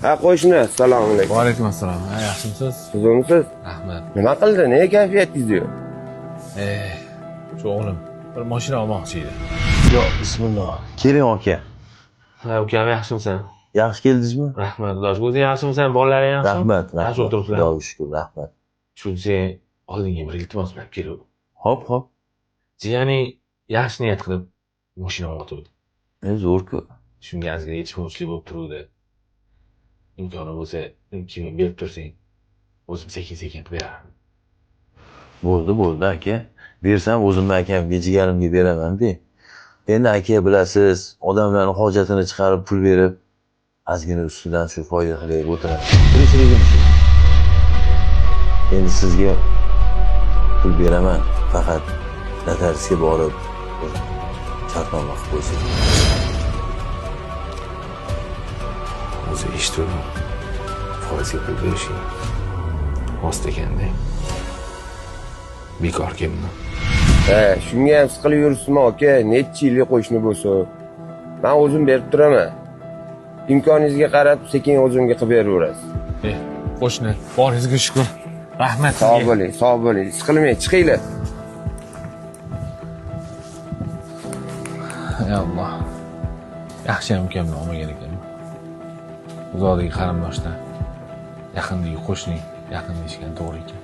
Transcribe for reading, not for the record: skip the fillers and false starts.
Ha, qo'shni, assalomu alaykum. Va alaykum assalom. Ha, yaxshimisiz? Tuzukmisiz? Rahmat. Nima qildi? Nega kayfiyatingiz yo'q? Shu o'g'lim bir mashina olmoqchi edi. Yo, bismillah. Keling aka. Ha, ukam, yaxshimisan? Yaxshi keldingizmi? Rahmat, Xudoga. O'zing yaxshimisan? Bolalaring yaxshimi? Rahmat, Yaxshi rahmat. o'tiribsizlar. Xudoga shukur, rahmat. Shu sen oldinga bir iltimos bilan kelib. Hop, hop. Jiyaning yaxshi niyat qilib mashina olmoqchi. Zo'r-ku. Shunga ozgina yetishmovchilik bo'lib turuvdi. Imkoni bo'lsa, 2000 berib tursang, o'zim sekin-sekin qilib beraman. Bo'ldi, bo'ldi aka. Bersam o'zimni akamga, jigarimga beraman-da. Endi aka bilasiz, odamlarning hojatini chiqarib pul berib, ozgina ustidan shu foyda qilib o'tiraman. Tirikchiligim shu. Endi sizga pul beraman, faqat notariusga borib bir shartnoma qilib qo'ysangiz. O'zi eshituvdim. Foizga pul berishing rost ekanda. Bekor keldim. Ha, shunga ham siqilib yuribsizmi aka? Necha yillik qo'shni bo'lsa. Men o'zim berib turaman. Imkoningizga qarab sekin o'zimga qilib beraverasiz. Qo'shni, boringizga shukur. Rahmat Sog' sizga. bo'ling, sog' bo'ling. Siqilmang, chiqinglar. Ey Alloh. Yaxshi ham ukamni olmagan ekanman. Uzoqdagi qarindoshdan yaqindagi qo'shning yaqin deyishgan to'g'ri ekan.